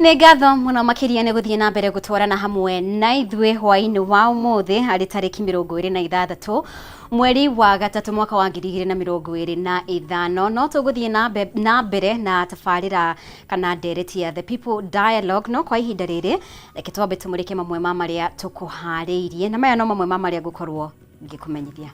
Nĩ ngatho mũno makĩria nĩ gũthiĩ na mbere gũtwarana hamwe na ithuĩ hwaĩ-inĩ wa ũmũthĩ arĩ tarĩki 26 mweri wa gatatũ mwaka wa 2025. No tũgũthiĩ na mbere na tabarĩra kana ndereti ya The People Dialogue, no kwa ihinda rĩrĩ reke twambe tũmũrĩke mamwe ma marĩa tũkũharĩirie, na maya no mamwe ma marĩa ngũkorwo ngĩkũmenyithia.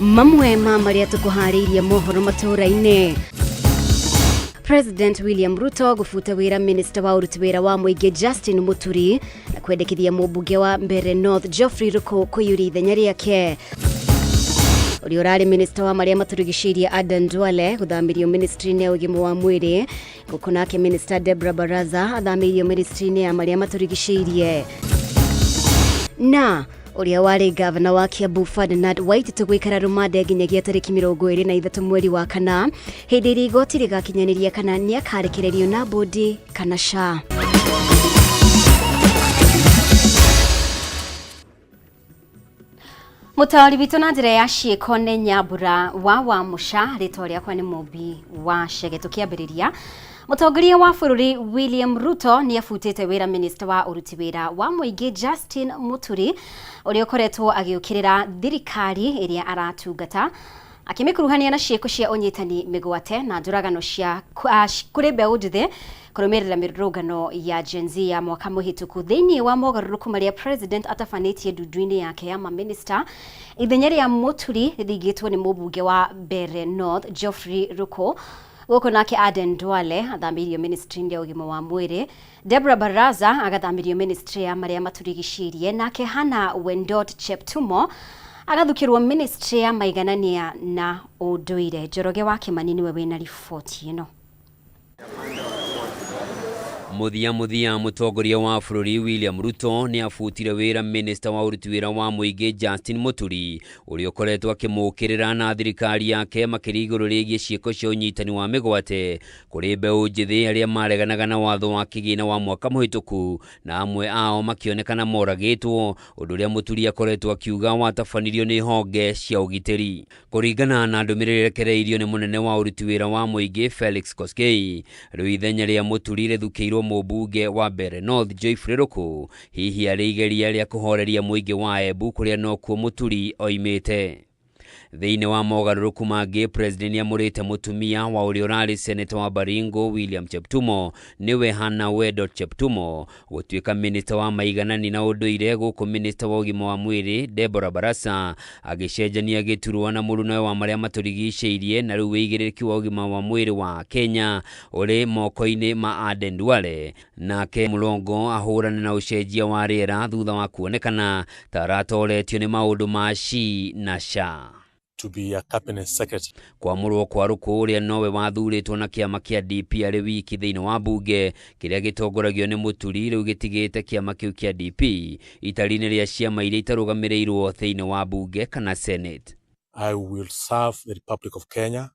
Mamwe ma marĩa tũkũharĩirie mohoro matũũra-inĩ: President William Ruto gũbuta wĩra minista wa ũruti wĩra wa mũingĩ Justin Muturi na kwendekithia mũmbunge wa Mbeere North Geoffrey Ruku kũiyũria ithenya rĩake. Ũrĩa ũrarĩ minista wa marĩa matũrigicĩirie Aden Duale gũthamĩrio ministry-inĩ ya ũgima wa mwĩrĩ. Gũkũ nake minista Debra Baraza athamĩirio ministry-inĩ ya marĩa matũrigicĩirie. Na ũrĩa warĩ gavana wa Kiambu Ferdinand Waititu gũikara rũmande nginyagia tarĩki 23 mweri wa kana, hĩndĩ ĩrĩa igoti rĩgakinyanĩria kana nĩakarekererio na bũndi kana ca. Mũtaũri witũ na njĩra ya ciĩko nĩ Nyambura wa Wamũca, rĩtwa rĩakwa nĩ Mũmbi wa Chege. Tũkĩambĩrĩria, mũtongoria wa bũrũri William Ruto nĩ abutĩte wĩra minista wa ũruti wĩra wa mũingĩ Justin Muturi, ũrĩa ũkoretwo agĩũkĩrĩra thirikari ĩrĩa aratungata, akĩmĩkuruhania na ciĩko cia ũnyitani mĩgwate na njũragano cia kũrĩ mbeũ njĩthĩ kũrũmĩrĩra mĩrũrũngano ya Gen Z ya mwaka mũhĩtũku. Thĩinĩ wa mogarũrũku marĩa president atabanĩtie ndundu-inĩ yake ya maminista, ithenya rĩa Mũturi rĩthingĩtwo nĩ mũmbunge wa Mbeere North Geoffrey Ruku. Gũkũ nake Aden Duale athamĩirio ministry-inĩ ya ũgima wa mwĩrĩ, Deborah Baraza agathamĩrio ministry ya marĩa matũrigicĩirie, nake Hannah Wendot Cheptumo agathukĩrwo ministry ya maiganania na ũndũire. Njoroge wa Kĩmani nĩwe wĩna riboti ĩno. Mũthia mũthia mũtongoria wa bũrũri William Ruto nĩ abutire wĩra minista wa ũruti wĩra wa mũingĩ Justin Muturi, ũrĩa ũkoretwo akĩmũkĩrĩra na thirikari yake makĩria igũrũ rĩgiĩ ciĩko cia ũnyitani wa mĩgwate kũrĩ mbeũ njĩthĩ arĩa mareganaga na watho wa kĩgĩna wa mwaka mũhĩtũku, na amwe ao makĩonekana moragĩtwo, ũndũ ũrĩa Muturi akoretwo akiuga watabanirio nĩ honge cia ũgitĩri. Kũringana na ndũmĩrĩri ĩrekereirio nĩ mũnene wa ũruti wĩra wa mũingĩ Felix Koskei, rĩu ithenya rĩa Mũturi rĩthukĩirwo mũmbunge wa Mbeere North Geoffrey Ruku, hihi arĩ igeria rĩa kũhoreria mũingĩ wa Embu kũrĩa nokuo Mũturi oimĩte. Thĩinĩ wa mogarũrũku mangĩ, President nĩamũrĩte mũtumia wa ũrĩa ũrarĩ seneta wa Baringo William Cheptumo, nĩwe Hannah Wedot Cheptumo, Gũtuĩka minista wa maiganani na ũndũire gũkũ minista wa ũgima wa mwĩrĩ Deborah Barasa agĩcenjania gĩturwa na mũrunawe wa marĩa matũrigicĩirie, na rĩu wĩigĩrĩrĩki wa ũgima wa mwĩrĩ wa Kenya ũrĩ moko-inĩ ma Aden Duale. Nake Mulongo ahũrane na ũcenjia wa rĩera thutha wa kuonekana ta aratoretio nĩ maũndũ ma SHE na SHA. To be a cabinet secretary. Kwamũrwo kwa Rũkũ, ũrĩa nowe wathurĩtwo na kĩama kĩa DP arĩ wiki thĩinĩ wa mbunge kĩrĩa gĩtongoragio nĩ Mũturi, rĩu gĩtigĩte kĩama kĩu kĩa DP itari-inĩ rĩa ciama iria itarũgamĩrĩirwo thĩinĩ wa mbunge kana Senate. I will serve the Republic of Kenya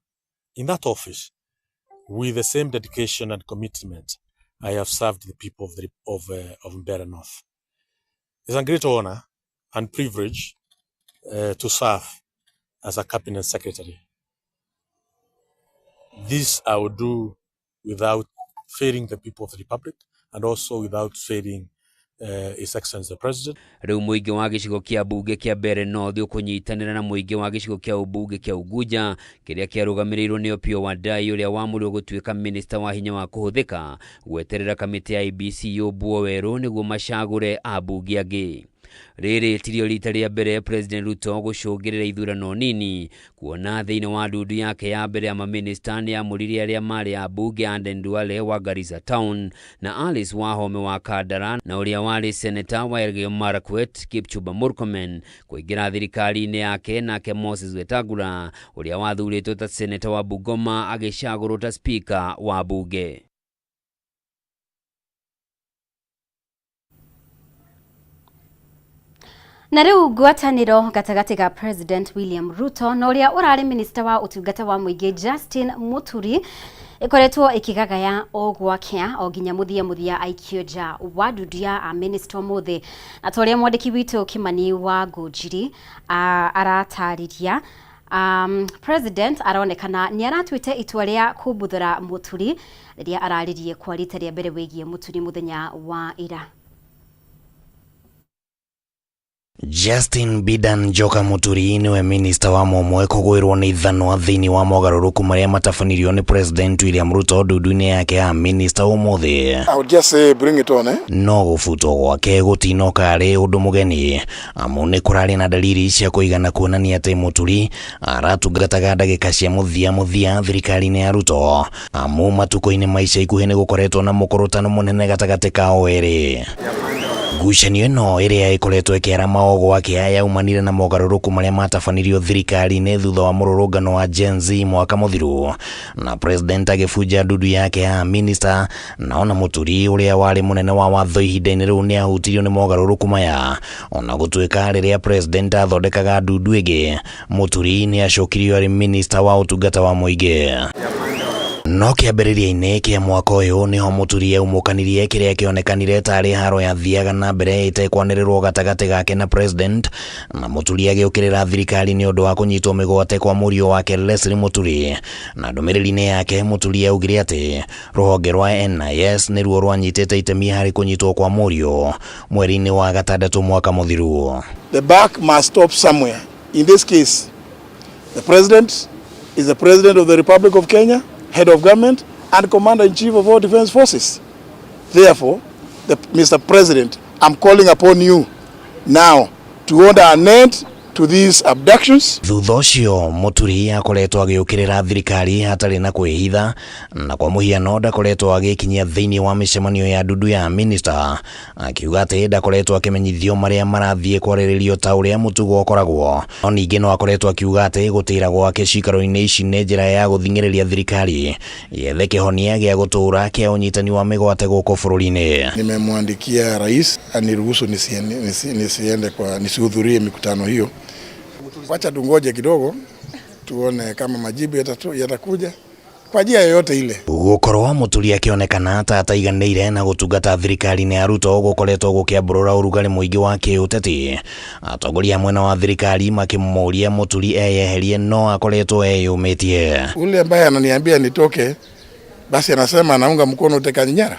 in that office with the same dedication and commitment I have served the people of Mbeere North. It's a great honor and privilege to serve as a cabinet secretary. This I will do without failing the people of the Republic and also without failing His Excellency the President. Rĩu mũingĩ wa gĩcigo kĩa mbunge kĩa Mbeere North ũkũnyitanĩra na mũingĩ wa gĩcigo kĩa ũmbunge kĩa Unguja kĩrĩa kĩarũgamĩrĩirwo nĩ Opiyo Wandayi, ũrĩa wamũrirwo gũtuĩka minista wa hinya wa kũhũthĩka, gweterera kamĩtĩ ya IEBC yũmbwo werũ nĩguo macagũre ambunge angĩ. Rĩrĩ tirio rita rĩa mbere President Ruto gũcũngĩrĩra ithurano nini, kuona thĩinĩ wa ndundu yake ya mbere ya maminista nĩ amũrire arĩa marĩ ambunge Aden Duale wa Garissa Town na Alice Wahome wa Kandara na ũrĩa warĩ seneta wa Elgeyo Marakwet Kipchumba Murkomen kũingĩra thirikari-inĩ yake, nake Moses Wetangula ũrĩa wathurĩtwo ta seneta wa Bungoma agĩcagũrwo ta speaker wa bunge. Na rĩu ngwatanĩro gatagatĩ ga President William Ruto na ũrĩa ũrarĩ minista wa ũtungata wa mũingĩ Justin Muturi ĩkoretwo ĩkĩgagaya o gwakĩa o nginya mũthia mũthia aikio nja wa ndundu ya a-minista ũmũthĩ. Na ta ũrĩa mwandĩki witũ Kĩmani wa Ngũnjiri aratarĩria, President aronekana nĩ aratuĩte itua rĩa kumbuthũra Muturi rĩrĩa araririe kwa rita rĩa mbere wĩgiĩ Muturi mũthenya wa ira. Justin Bidan Njoka Muturi niwe minista wa mũmwe kũgwĩrwo nĩ ithanwa thĩinĩ wa mogarũrũku marĩa matabanirio nĩ President William Ruto ndundu-inĩ yake ya minista ũmũthĩ. I would just say bring it on, eh? No gũbutwo gwake gũtinoka arĩ ũndũ mũgeni, amu nĩ kũrarĩ na dalili cia kũigana kuonania atĩ Muturi aratungataga ndagĩka cia mũthia mũthia thirikari-inĩ ya Ruto, amu matukũ-inĩ ma ica ikuhĩ nĩ gũkoretwo na mũkũrũtano mũnene gatagatĩ kao erĩ. Ngucanio ĩno ĩrĩa ĩkoretwo ĩkĩarama o gwakĩa yaumanire na mogarũrũku marĩa matabanirio thirikari-inĩ thutha wa mũrũrũngano wa Gen Z mwaka mũthiru, na president agĩbunja ndundu yake ya minista, na ona Muturi ũrĩa warĩ mũnene wa watho ihinda-inĩ rĩu nĩ ahutirio nĩ mogarũrũku maya. Ona gũtuĩka rĩrĩa president athondekaga ndundu ĩngĩ, Muturi nĩ acokirio arĩ minista wa ũtungata wa mũingĩ. No kĩambĩrĩria-inĩ kĩa mwaka ũyũ nĩho Muturi aumũkanirie kĩrĩa kĩonekanire tarĩ haro yathiaga na mbere ĩtekwanĩrĩrwo gatagatĩ gake na president, na Muturi agĩũkĩrĩra thirikari nĩ ũndũ wa kũnyitwo mĩgwate kwa mũriũ wake Leslie Muturi. Na ndũmĩrĩri-inĩ yake Muturi augire atĩ rũhonge rwa NIS nĩruo rwanyitĩte itemi harĩ kũnyitwo kwa mũriũ mweri-inĩ wa gatandatũ mwaka mũthiru. The buck must stop somewhere. In this case, the president is the president of the Republic of Kenya, head of government, and commander-in-chief of all defense forces. Therefore, Mr. President, I'm calling upon you now to order an end to these abductions. Thutha ũcio Muturi akoretwo agĩũkĩrĩra thirikari hatarĩ na kwĩhitha, na kwa mũhiano ndakoretwo agĩkinyia thĩinĩ wa mĩcemanio ya ndundu ya minista, akiuga atĩ ndakoretwo akĩmenyithio marĩa marathiĩ kwarĩrĩrio ta ũrĩa mũtugo ũkoragwo. No ningĩ no akoretwo akiuga atĩ gũtĩra gwake ciikaro-inĩ ici nĩ njĩra ya gũthing'ĩrĩria thirikari yethe kĩhonia gĩa gũtũũra kĩa ũnyitani wa mĩgwate gũkũ bũrũri-inĩ. Nimemwandikia rais aniruhusu nisiende kwa nisihudhurie mikutano hiyo. Wacha tungoje kidogo tuone kama majibu yatakuja kwa njia yoyote ile. Gũkorwo Muturi akĩonekana ta ataiganĩire na gũtungata thirikari-inĩ ya Ruto gũkoretwo gũkĩambũrũra ũrugarĩ mũingĩ wa kĩũteti. Atongoria mwena wa thirikari makĩmũria Muturi eyeherie no akoretwo eyũmĩtie. Ule ambaye ananiambia nitoke basi anasema anaunga mkono utekaji nyara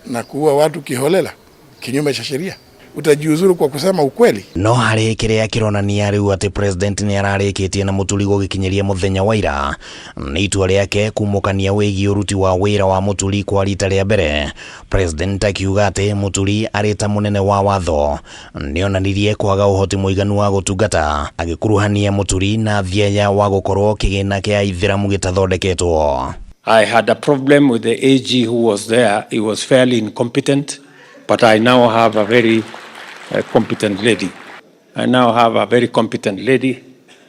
na kuua watu kiholela kinyume cha sheria. Utajiuzuru kwa kusema ukweli. No harĩ kĩrĩa kĩronania rĩu atĩ president nĩ ararĩkĩtie na Muturi gũgĩkinyĩria mũthenya wa ira nĩ itua rĩake kumũkania wĩgiĩ ũruti wa wĩra wa Muturi kwa rita rĩa mbere. President akiuga atĩ Muturi arĩ ta mũnene wa watho nĩonanirie kwaga ũhoti mũiganu wa gũtungata, agĩkuruhania Muturi na thieya wa gũkorwo kĩgĩna kĩa Ithĩramu gĩtathondeketwo. I had a problem with the AG who was there. He was fairly incompetent, but I now have a very competent lady. I now have a very competent lady.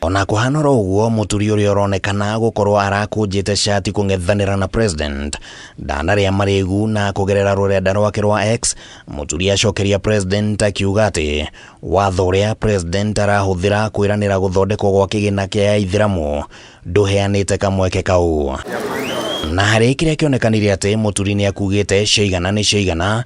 Ona kũhana oro ũguo, Muturi ũrĩa ũronekana gũkorwo arakũnjĩte cati kũng'ethanĩra na president ndanarĩa marĩgu, na kũgerera rũrenda rwake rwa X Muturi acokeria president akiuga atĩ watho ũrĩa president arahũthĩra kwĩranĩra gũthondekwo gwa kĩgĩna kĩa Ithĩramu ndũheanĩte kamweke kau. Na harĩ kĩrĩa kĩonekanire atĩ Muturi nĩ akugĩte ciaigana nĩ ciaigana,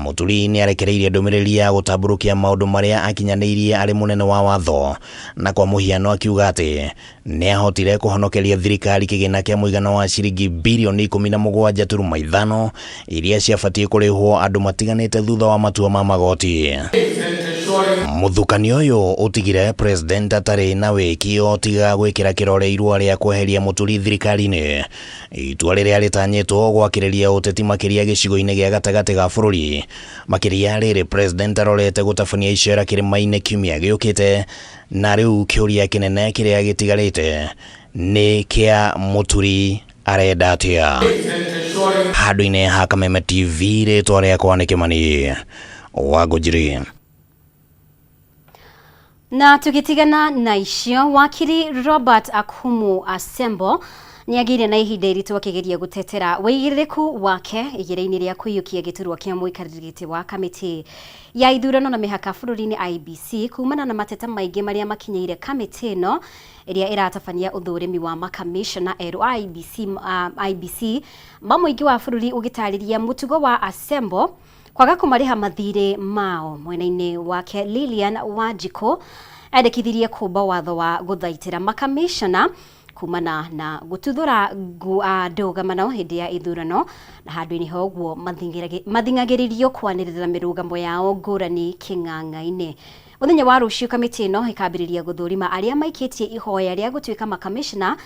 Muturi nĩ arekereirie ndũmĩrĩri ya gũtambũrũkia maũndũ marĩa akinyanĩirie arĩ mũnene wa watho, na kwa mũhiano akiuga atĩ nĩ ahotire kũhonokeria thirikari kĩgĩna kĩa mũigana wa ciringi birioni 17.5 iria ciabatiĩ kũrĩhwo andũ matiganĩte thutha wa matua ma magoti. Mũthukanio ũyũ ũtigire president atarĩ na wĩki o tiga gwĩkĩra kĩrore irũa rĩa kweheria Muturi thirikari-inĩ, itua rĩrĩa rĩtanyĩtwo gwakĩrĩria ũteti makĩria gĩcigo-inĩ gĩa gatagatĩ ga bũrũri, makĩria rĩrĩ president arorete gũtabania icera kĩrĩma-inĩ kiumia gĩũkĩte, na rĩu kĩũria kĩnene kĩrĩa gĩtigarĩte nĩ kĩa Muturi arenda atĩa. Handũ-inĩ ha Kameme TV, rĩtwa rĩakwa nĩ Kĩmani wa Ngũnjiri. Na tugitigana na icio, wakiri Robert Akumu Asembo Nĩagĩire na ihinda iritũ akĩgeria gũtetera wĩigĩrĩrĩku wake igĩra-inĩ rĩa kũiyũkia gĩturwa kĩa mũikarĩri gĩtĩ wa kamĩtĩ ya ithurano na mĩhaka bũrũri-inĩ IEBC kumana na mateta maingĩ marĩa makinyĩire kamĩtĩ ĩno ĩrĩa ĩratabania ũthũrimi wa makamishona erũ a IEBC, IEBC ma mũingĩ wa bũrũri ũgĩtarĩria mũtugo wa Asembo kwaga kũmarĩha mathirĩ mao. Mwena-inĩ wake Lilian Wanjikũ endekithirie kũmba watho wa gũthaitĩra makamishona kumana na gututhura ndũgamano hĩndĩ ya ithurano na handũ-inĩ ha ũguo mathing'agĩrĩrio kwanĩrĩra mĩrũgamo yao ngũrani kĩng'ang'a-inĩ. Mũthenya wa rũciũ kamĩtĩ ĩno ĩkambĩrĩria gũthũrima arĩa maikĩtie ihoya rĩa gũtuĩka makamishna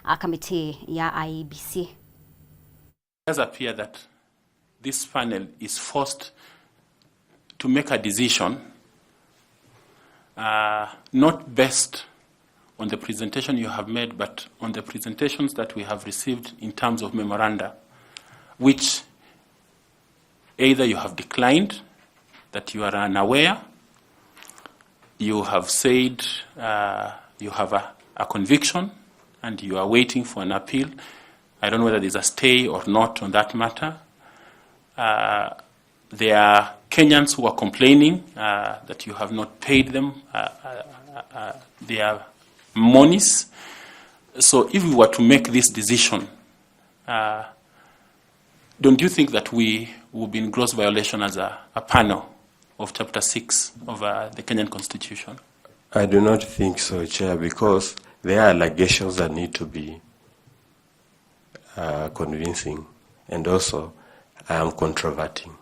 a kamĩtĩ ya IEBC. It does appear that this panel is forced to make a decision not based on the presentation you have made, but on the presentations that we have received in terms of memoranda, which either you have declined, that you are unaware, you have said you have a conviction and you are waiting for an appeal. I don't know whether there's a stay or not on that matter. There are Kenyans who are complaining that you have not paid them their monies. So if we were to make this decision, don't you think that we would be in gross violation as a panel of Chapter 6 of the Kenyan Constitution? I do not think so, Chair, because there are allegations that need to be convincing, and also I am controverting.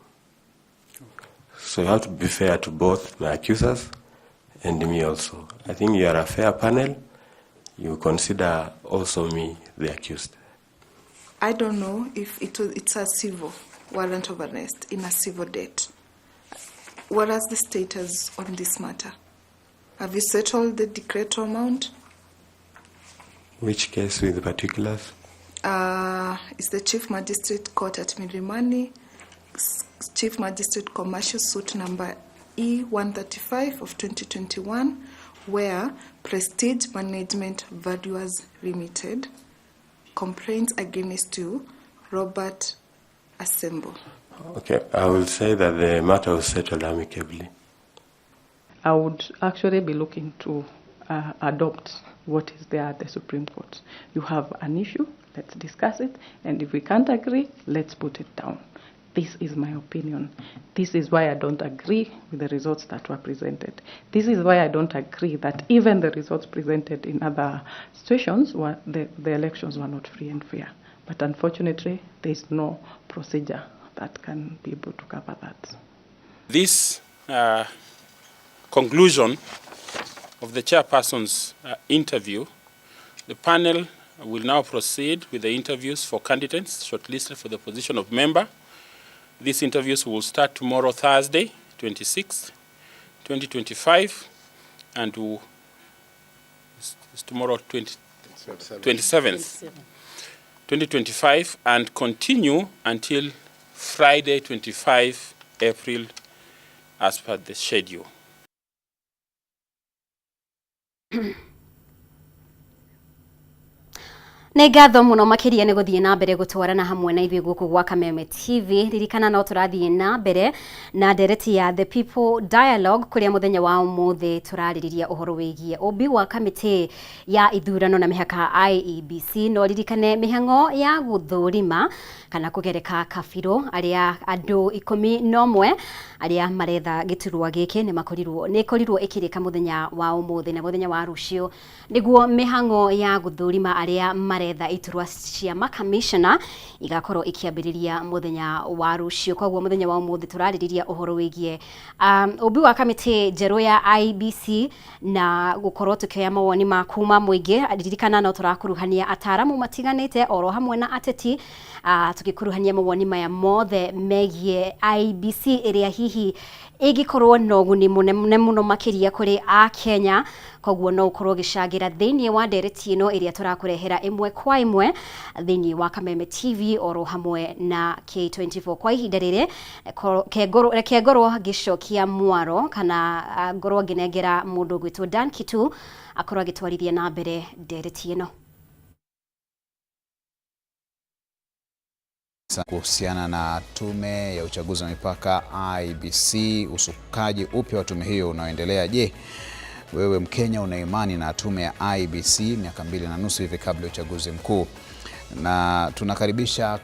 So you have to be fair to both my accusers and me also. I think you are a fair panel. You consider also me the accused. I don't know if it's a civil warrant of arrest in a civil debt. What is the status on this matter? Have you settled the decretal amount? Which case with the particulars? It's the Chief Magistrate Court at Milimani, Chief Magistrate Commercial Suit number E135 of 2021, where Prestige Management Valuers Limited complaints against you, Robert Asembo. Okay, I will say that the matter was settled amicably. I would actually be looking to adopt what is there at the Supreme Court. You have an issue, let's discuss it, and if we can't agree, let's put it down. This is my opinion. This is why I don't agree with the results that were presented. This is why I don't agree that even the results presented in other situations, were the elections were not free and fair. But unfortunately, there is no procedure that can be able to cover that. This conclusion of the chairperson's interview, the panel will now proceed with the interviews for candidates shortlisted for the position of member. These interviews will start tomorrow, Thursday, 26th, 2025, and will, it's tomorrow, 27th, 2025, and continue until Friday, 25 April, as per the schedule. Nĩ ngatho mũno makĩria nĩ gũthiĩ na mbere gũtwarana hamwe na ithuĩ gũkũ gwa Kameme TV. Ririkana no tũrathiĩ na mbere na ndereti ya The People Dialogue, kũrĩa mũthenya wa ũmũthĩ tũrarĩrĩria ũhoro wĩgiĩ ũmbi wa kamĩtĩ ya ithurano na mĩhaka IEBC. No ririkane mĩhang'o ya gũthũrima kana kũgereka kabirũ arĩa andũ 11 arĩa maretha gĩturwa gĩkĩ nĩ makorirwo nĩ ĩkorirwo ĩkĩrĩka mũthenya wa ũmũthĩ, na mũthenya wa rũciũ nĩguo mĩhang'o ya gũthũrima arĩa maretha iturwa cia makamishna igakorwo ikiambĩrĩria mũthenya wa rũciũ. Koguo mũthenya wa ũmũthĩ tũrarĩrĩria ũhoro wĩgiĩ ũmbi wa kamĩtĩ njerũ ya IEBC na gũkorwo tũkĩoya mawoni ma kuma mũingĩ. Ririkana no tũrakuruhania ataramu matiganĩte oro hamwe na ateti, tũgĩkuruhania mawoni maya mothe megiĩ IEBC ĩrĩa hihi ĩngĩkorwo na ũguni mũnene mũno makĩria kũrĩ Akenya. Koguo no ũkorwo ũgĩcangĩra thĩinĩ wa ndereti ĩno ĩrĩa tũrakũrehera ĩmwe kwa ĩmwe thĩinĩ wa Kameme TV oro hamwe na K24. Kwa ihinda rĩrĩ reke ngorwo ngĩcokia mwaro kana ngorwo ngĩnengera mũndũ ũgwĩtwo Dan Kitu akorwo agĩtwarithia na mbere ndereti ĩno. Kuhusiana na tume ya uchaguzi wa mipaka IEBC, usukaji upya wa tume hiyo unaoendelea. Je, wewe Mkenya una imani na tume ya IEBC miaka 2.5 hivi kabla ya uchaguzi mkuu? Na tunakaribisha